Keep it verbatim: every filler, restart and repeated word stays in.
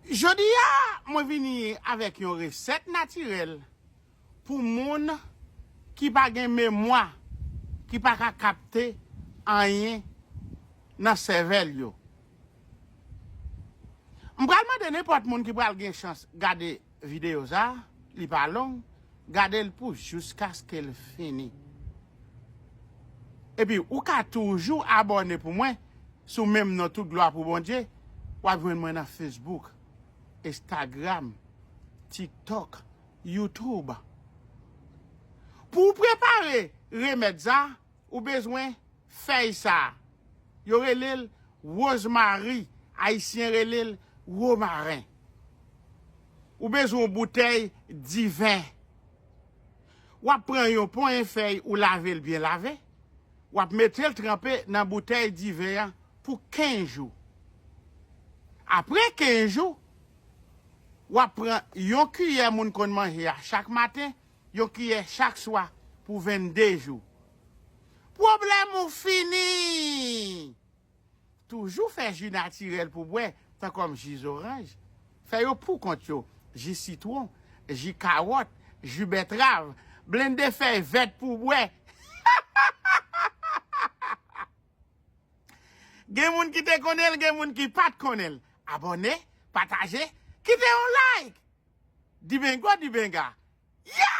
Jodi a, mwen vini avèk yon resèt natirèl pou moun ki pa gen memwa, ki pa ka kapte anyen nan sèvèl yo. M pral mande nenpòt moun ki pral gen chans gade videyo sa, li pa long, gade l pou jiskaske l fini. Epi ou ka toujou abòne pou mwen sou menm non, Tout Glwa pou Bondye. W ap jwenn mwen nan Facebook, Instagram, TikTok, YouTube. Pou w prepare remèd sa, ou bezwen fèy sa. Yo rele l wozmari, Ayisyen rele l womaren. Ou bezwen yon boutèy diven. W ap pran yon ponyen fèy ou lave l byen lave. W ap mete l tranpe nan boutèy diven an pou kenz jou. Apre kenz jou, w ap pran yon kiyè moun konn manje a chak maten, yon kiyè chak swa pou vennde jou. Pwoblèm ou fini! Toujou fè ji natirèl pou bwè, tankòm ji zoranj. Fè yo pou kont yo, ji sitwon, ji kawòt, ji bètrav, blende fèy vèt pou bwè. Gen moun ki te konnen l, gen moun ki pa t konnen l. Abòne, pataje, kite yon like. Dibengo, dibenga. Ya!